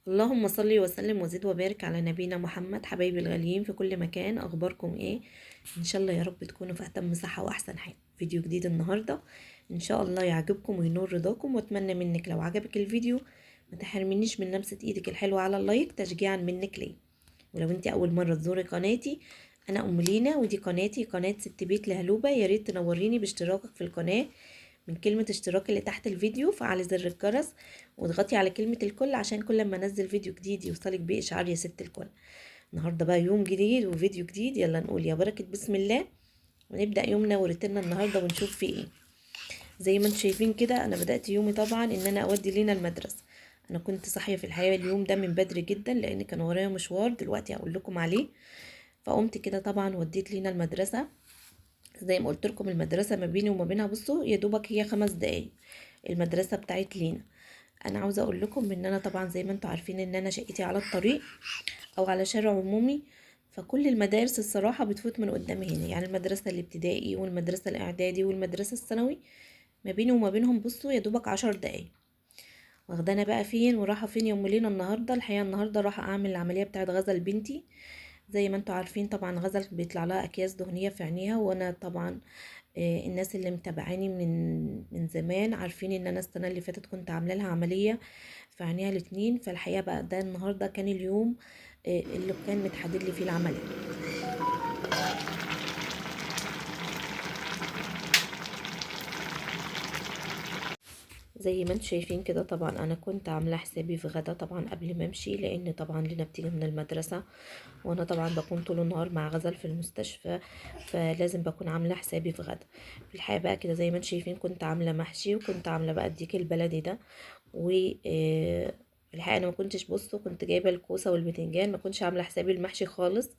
اللهم صل وسلم وزد وبارك على نبينا محمد. حبايبي الغاليين في كل مكان، اخباركم ايه؟ ان شاء الله يا رب تكونوا في اتم صحة واحسن حال. فيديو جديد النهارده ان شاء الله يعجبكم وينور رضاكم، واتمنى منك لو عجبك الفيديو ما تحرمنيش من لمسه ايدك الحلوة على ال like تشجيعا منك ليا. ولو انت اول مرة تزوري قناتي، انا ام لينا ودي قناتي، قناة ست بيت لهلوبه. يا ريت تنوريني باشتراكك في القناة من كلمة اشتراك اللي تحت الفيديو، فعلي زر الجرس واضغطي على كلمة الكل عشان كل ما انزل فيديو جديد يوصلك بيه اشعار يا ست الكل. النهاردة بقى يوم جديد وفيديو جديد، يلا نقول يا بركة بسم الله ونبدأ يومنا وروتيننا النهاردة ونشوف فيه ايه. زي ما انتم شايفين كده انا بدأت يومي طبعا ان انا اودي لينا المدرسة. انا كنت صاحية في الحقيقة اليوم ده من بدري جدا لان كان ورايا مشوار دلوقتي هقول لكم عليه، فقمت كده طبعا وديت لينا المدرسة. زي ما قلت لكم المدرسة ما بيني وما بينها بصوا يا دوبك هي 5 دقايق المدرسة بتاعت لينا. انا عاوزه اقول لكم ان انا طبعا زي ما انتم عارفين ان انا شقتي على الطريق او على شارع عمومي، فكل المدارس الصراحة بتفوت من قدامي هنا، يعني المدرسة الابتدائي والمدرسة الاعدادي والمدرسة الثانوي ما بيني وما بينهم بصوا يا دوبك 10 دقايق. واخدانا بقى فين وراحة فين يوم لينا النهارده؟ الحقيقة النهارده راح اعمل العملية بتاعت غزل بنتي. زي ما انتوا عارفين طبعا غزل بيطلع لها اكياس دهنية في عينيها، وانا طبعا الناس اللي متابعاني من زمان عارفين ان انا السنة اللي فاتت كنت عامله لها عملية في عينيها الاتنين. فالحقيقة بقى ده النهارده كان اليوم اللي كان متحدد لي فيه العملية. زي ما انتم شايفين كده طبعا انا كنت عامله حسابي في غدا طبعا قبل ما امشي، لان طبعا لينا بتيجي من المدرسة وانا طبعا بكون طول النهار مع غزل في المستشفى، فلازم بكون عامله حسابي في غدا. في الحقيقة بقى كده زي ما انتم شايفين كنت عامله محشي وكنت عامله بقى الديك البلدي ده، و الحقيقة انا ما كنتش بصوا كنت جايبه الكوسه والبتنجان، ما كنتش عامله حسابي المحشي خالص.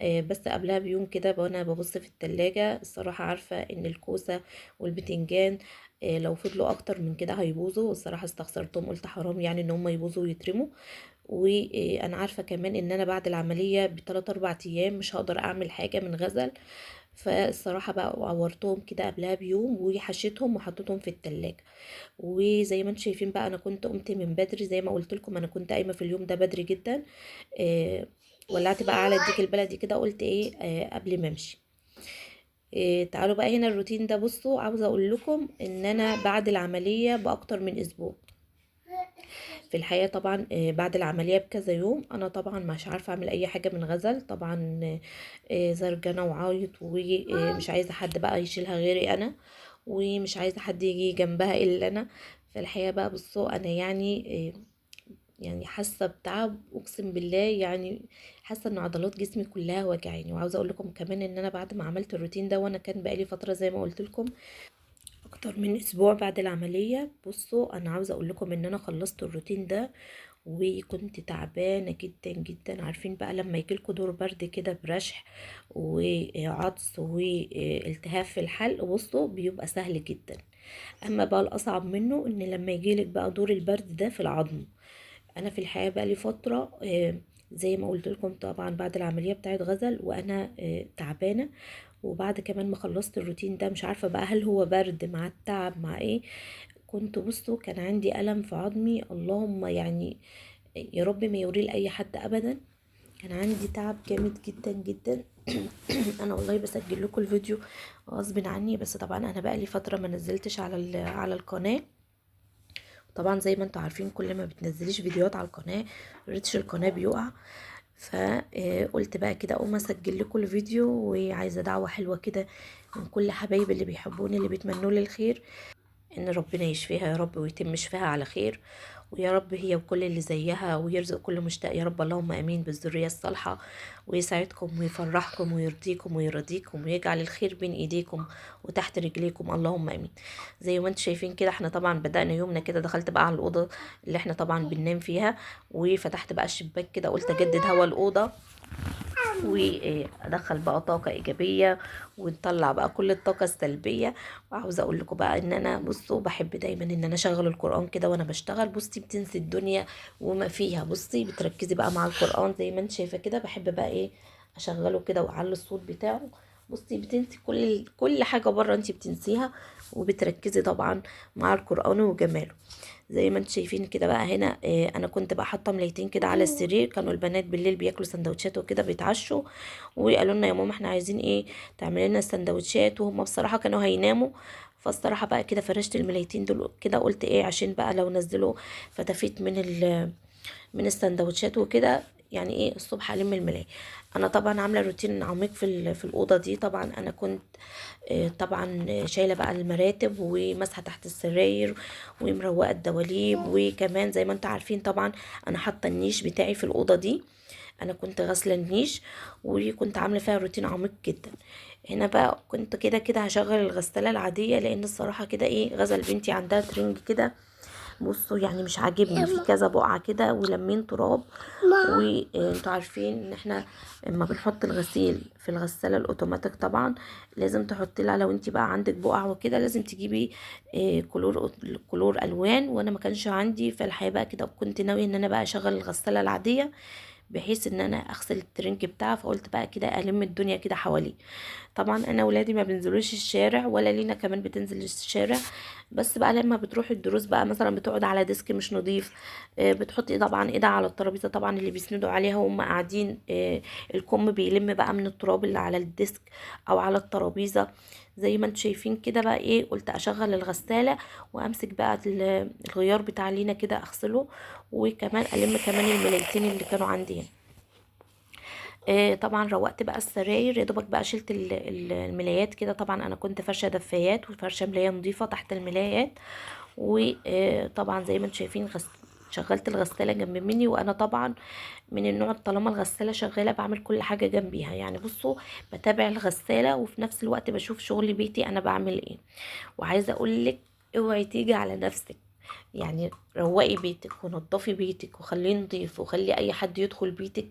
بس قبلها بيوم كده وانا ببص في التلاجة الصراحة عارفة ان الكوسة والبتنجان لو فضلوا اكتر من كده هيبوظوا، والصراحة استخسرتهم قلت حرام يعني ان هم يبوظوا ويترموا. وانا عارفة كمان ان انا بعد العملية ب3-4 ايام مش هقدر اعمل حاجة من غزل، فالصراحة بقى عورتهم كده قبلها بيوم وحشيتهم وحطيتهم في التلاجة. وزي ما انتم شايفين بقى انا كنت قمت من بدري زي ما قلت لكم، انا كنت قايمة في اليوم ده بدري جدا. ولعت بقى على الديك البلدي كده قلت ايه قبل ما امشي. تعالوا بقى هنا الروتين ده بصوا عاوزه اقول لكم ان انا بعد العملية باكتر من اسبوع. في الحقيقة طبعا بعد العملية بكذا يوم انا طبعا مش عارفه اعمل اي حاجة من غزل، طبعا زرجانه وعايط ومش عايزه حد بقى يشيلها غيري انا، ومش عايزه حد يجي جنبها الا انا. فالحقيقة بقى بصوا انا يعني حاسه بتعب اقسم بالله، يعني حاسه ان عضلات جسمي كلها وجعاني. وعاوزه اقول لكم كمان ان انا بعد ما عملت الروتين ده وانا كان بقالي فترة زي ما قلت لكم اكتر من اسبوع بعد العملية، بصوا انا عاوزه اقول لكم ان انا خلصت الروتين ده وكنت تعبانة جدا جدا. عارفين بقى لما يجيلكوا دور برد كده برشح وعطس والتهاب في الحلق بصوا بيبقى سهل جدا. اما بقى الاصعب منه ان لما يجيلك بقى دور البرد ده في العظم. انا في الحقيقة بقى لي فترة زي ما قلت لكم طبعا بعد العملية بتاعت غزل وانا تعبانة، وبعد كمان ما خلصت الروتين ده مش عارفه بقى هل هو برد مع التعب مع ايه، كنت بصوا كان عندي الم في عظمي اللهم يعني يا رب ما يوريه لاي حد ابدا. كان عندي تعب جامد جدا جدا. انا والله بسجل لكم الفيديو غصب عني، بس طبعا انا بقى لي فترة ما نزلتش على القناة. طبعا زي ما انتم عارفين كل ما بتنزليش فيديوهات على القناة reach القناة بيقع، فقلت بقى كده اقوم اسجل لكم الفيديو. وعايزه دعوه حلوة كده من كل حبايبي اللي بيحبوني اللي بيتمنوا لي الخير، ان ربنا يشفيها يا رب ويتم شفاها على خير، ويا رب هي وكل اللي زيها، ويرزق كل مشتاق يا رب اللهم امين بالذريه الصالحة، ويسعدكم ويفرحكم ويرضيكم ويرضيكم ويجعل الخير بين ايديكم وتحت رجليكم اللهم امين. زي ما انتم شايفين كده احنا طبعا بدأنا يومنا كده، دخلت بقى على الاوضة اللي احنا طبعا بننام فيها وفتحت بقى الشباك كده قلت اجدد هوا الاوضة وادخل بقى طاقة ايجابية ونطلع بقى كل الطاقة السلبية. وعاوزه اقول لكم بقى ان انا بصوا بحب دايما ان انا اشغل القران كده وانا بشتغل، بصي بتنسي الدنيا وما فيها، بصي بتركزي بقى مع القران زي ما انت شايفه كده. بحب بقى ايه اشغله كده واعلي الصوت بتاعه، بصي بتنسي كل حاجة بره انت بتنسيها، وبتركزي طبعا مع القران وجماله. زي ما انتم شايفين كده بقى هنا انا كنت بقى حاطه ملايتين كده على السرير، كانوا البنات بالليل بياكلوا سندوتشات وكده بيتعشوا، وقالوا لنا يا ماما احنا عايزين ايه تعملي لنا السندوتشات، وهم بصراحة كانوا هيناموا. فالصراحه بقى كده فرشت الملايتين دول كده، قلت ايه عشان بقى لو نزلوا فتافيت من السندوتشات وكده، يعني ايه الصبح الم الملايه. انا طبعا عامله روتين عميق في الاوضة دي. طبعا انا كنت طبعا شايله بقى المراتب ومسحه تحت السراير ومروقه الدواليب، وكمان زي ما انتم عارفين طبعا انا حاطه النيش بتاعي في الاوضة دي، انا كنت غاسله النيش وكنت عامله فيها روتين عميق جدا. هنا بقى كنت كده كده هشغل الغسالة العادية، لان الصراحة كده ايه غزل بنتي عندها ترنج كده، بصوا يعني مش عاجبني، في كذا بقعة كده ولمين تراب. وانتوا عارفين ان احنا لما بنحط الغسيل في الغسالة الاوتوماتيك طبعا لازم تحطي لها، لو انت بقى عندك بقع وكده لازم تجيبي كلور الوان، وانا ما كانش عندي. فالحقيقة بقى كده كنت ناوية ان انا بقى اشغل الغسالة العادية بحيث ان انا اغسل الترنك بتاعها، فقلت بقى كده الم الدنيا كده حواليه. طبعا انا ولادي ما بينزلوش الشارع ولا لينا كمان بتنزل الشارع، بس بقى لما بتروح الدروس بقى مثلا بتقعد على desk مش نظيف، بتحط طبعا ايدها على الترابيزة طبعا اللي بيسندوا عليها وهم قاعدين، الكم بيلم بقى من التراب اللي على ال desk او على الترابيزة. زي ما انتم شايفين كده بقى ايه قلت اشغل الغسالة وامسك بقى الغيار بتاع لينا كده اغسله، وكمان الم كمان الملايتين اللي كانوا عندي هنا. طبعا روقت بقى السراير، يا دوبك بقى شلت الملايات كده. طبعا انا كنت فرشه دفايات وفرشه ملايه نظيفة تحت الملايات، وطبعا زي ما انتم شايفين شغلت الغسالة جنب مني. وانا طبعا من النوع طالما الغسالة شغالة بعمل كل حاجة جنبيها، يعني بصوا بتابع الغسالة وفي نفس الوقت بشوف شغل بيتي انا بعمل ايه. وعايزه اقولك اوعي تيجي على نفسك، يعني روقي بيتك ونضفي بيتك وخليه نضيف، وخلي اي حد يدخل بيتك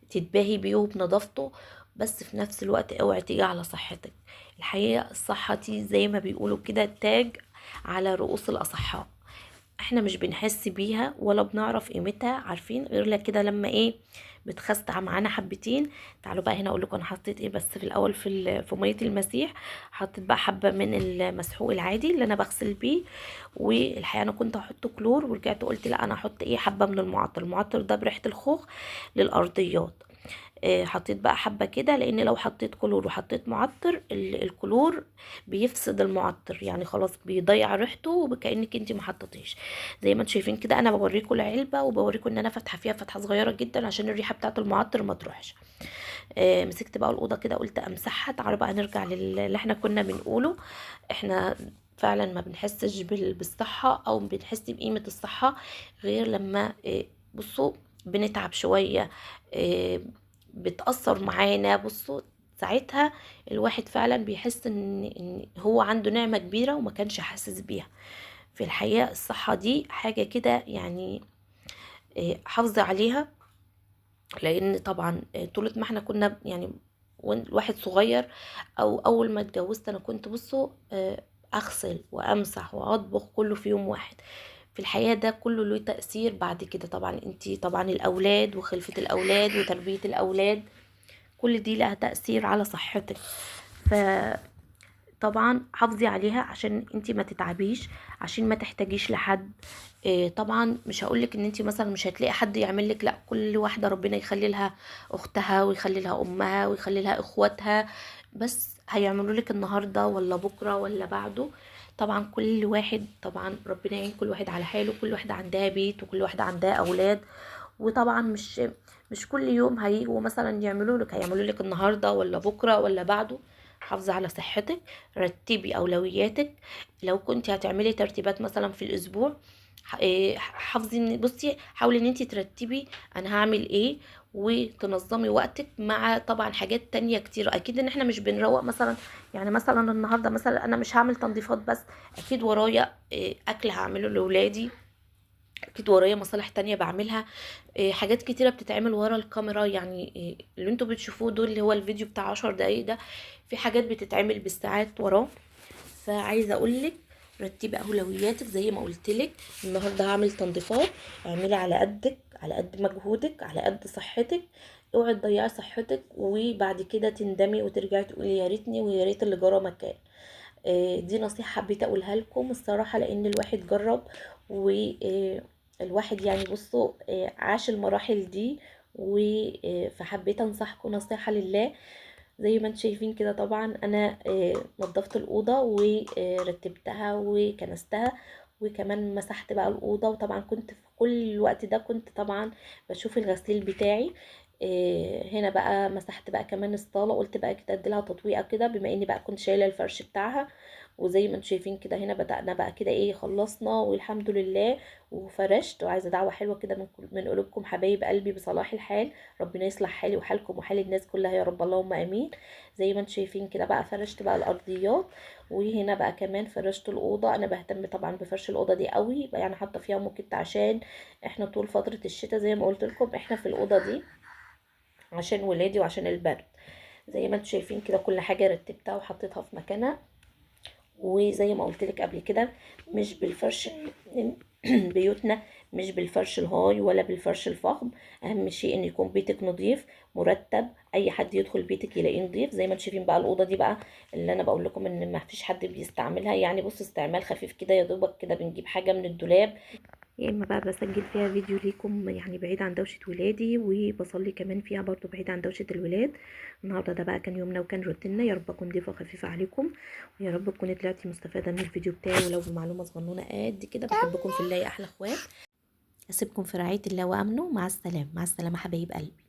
تتباهي بيه وبنظافته، بس في نفس الوقت اوعي تيجي على صحتك. الحقيقة الصحة دي زي ما بيقولوا كده تاج على رؤوس الاصحاء، احنا مش بنحس بيها ولا بنعرف قيمتها، عارفين غير لك كده لما ايه بتخستع معانا حبتين. تعالوا بقى هنا اقول لكم انا حطيت ايه. بس في الاول في مية المسيح حطيت بقى حبه من المسحوق العادي اللي انا بغسل بيه، والحقيقة انا كنت هحط كلور ورجعت قلت لا انا هحط ايه حبه من المعطر، المعطر ده بريحه الخوخ للارضيات. حطيت بقى حبه كده، لان لو حطيت كلور وحطيت معطر الكلور بيفسد المعطر، يعني خلاص بيضيع ريحته وكانك انت ما حطيتيش. زي ما انتم شايفين كده انا بوريكم العلبة وبوريكم ان انا فاتحة فيها فتحه صغيرة جدا عشان الريحة بتاعه المعطر ما تروحش. مسكت بقى الاوضة كده قلت امسحها. تعالوا بقى نرجع للي احنا كنا بنقوله، احنا فعلا ما بنحسش بالصحة او بنحس بقيمة الصحة غير لما بصوا بنتعب شوية، بتأثر معانا. بصوا ساعتها الواحد فعلا بيحس ان هو عنده نعمة كبيرة وما كانش حاسس بيها. في الحقيقة الصحة دي حاجة كده يعني حافظي عليها، لان طبعا طول ما احنا كنا يعني الواحد صغير او اول ما اتجوزت انا كنت بصوا اغسل وامسح واطبخ كله في يوم واحد. في الحقيقة ده كله له تأثير بعد كده. طبعا انتي طبعا الأولاد وخلفة الأولاد وتربية الأولاد كل دي لها تأثير على صحتك، فطبعا حافظي عليها عشان انتي ما تتعبيش، عشان ما تحتاجيش لحد. طبعا مش هقولك ان انتي مثلا مش هتلاقي حد يعمل لك، لا كل واحدة ربنا يخلي لها اختها ويخلي لها امها ويخلي لها اخواتها، بس هيعملوا لك النهارده ولا بكره ولا بعده. طبعا كل واحد طبعا ربنا يعين كل واحد على حاله، كل واحدة عندها بيت وكل واحدة عندها اولاد، وطبعا مش كل يوم هيجوا مثلا يعملوا لك، هيعملوا لك النهارده ولا بكره ولا بعده. حافظي على صحتك، رتبي اولوياتك. لو كنت هتعملي ترتيبات مثلا في الاسبوع حافظي، بصي حاولي ان انت ترتبي انا هعمل ايه وتنظمي وقتك مع طبعا حاجات تانية كتير. اكيد ان احنا مش بنروق مثلا، يعني مثلا النهارده مثلا انا مش هعمل تنظيفات بس، اكيد ورايا اكل هعمله لاولادي، اكيد ورايا مصالح تانية بعملها، حاجات كتيرة بتتعمل ورا الكاميرا. يعني اللي انتوا بتشوفوه دول اللي هو الفيديو بتاع 10 دقايق ده في حاجات بتتعمل بالساعات وراه. فعايزة اقولك رتبي اولوياتك زي ما قلتلك. النهارده هعمل تنظيفات، اعملي على قدك، على قد مجهودك، على قد صحتك. اوعي تضيعي صحتك وبعد كده تندمي وترجعي تقولي يا ريتني ويا ريت اللي جرى مكان. دي نصيحة حبيت اقولها لكم الصراحة، لان الواحد جرب والواحد يعني بصوا عاش المراحل دي، فحبيت انصحكم نصيحة لله. زي ما انتم شايفين كده طبعا انا نظفت الاوضة ورتبتها وكنستها، وكمان مسحت بقى الاوضة. وطبعا كنت في كل الوقت ده كنت طبعا بشوف الغسيل بتاعي. هنا بقى مسحت بقى كمان الصاله، قلت بقى كده اديلها تطويقه كده بما اني بقى كنت شايله الفرش بتاعها. وزي ما انتم شايفين كده هنا بدأنا بقى كده ايه، خلصنا والحمد لله وفرشت. وعايزه دعوه حلوة كده من قلوبكم حبايب قلبي بصلاح الحال، ربنا يصلح حالي وحالكم وحال الناس كلها يا رب، اللهم امين. زي ما انتم شايفين كده بقى فرشت بقى الارضيات، وهنا بقى كمان فرشت الاوضة. انا بهتم طبعا بفرش الاوضة دي قوي، يعني حاطه فيها موكيت عشان احنا طول فترة الشتاء زي ما قلت لكم احنا في الاوضة دي عشان ولادي وعشان البرد. زي ما انتم شايفين كده كل حاجة رتبتها وحطيتها في مكانها. وزي ما قلت لك قبل كده مش بالفرش بيوتنا مش بالفرش ال high ولا بالفرش الفخم، اهم شيء ان يكون بيتك نظيف مرتب، اي حد يدخل بيتك يلاقيه نظيف. زي ما انتم شايفين بقى الاوضة دي بقى اللي انا بقول لكم ان ما فيش حد بيستعملها، يعني بصوا استعمال خفيف كده يا دوبك كده، بنجيب حاجة من الدولاب، يا اما بقى بسجل فيها فيديو ليكم يعني بعيد عن دوشه ولادي، وبصلي كمان فيها برضو بعيد عن دوشه الولاد. النهارده ده بقى كان يومنا وكان روتيننا. يا رب اكون ضيفه خفيفة عليكم، ويا رب تكوني طلعتي مستفادة من الفيديو بتاعي ولو بمعلومة صغنونه قد كده. بحبكم في الله يا احلى اخوات، اسيبكم في رعاية الله وامنه. مع السلامة، مع السلامة حبايب قلبي.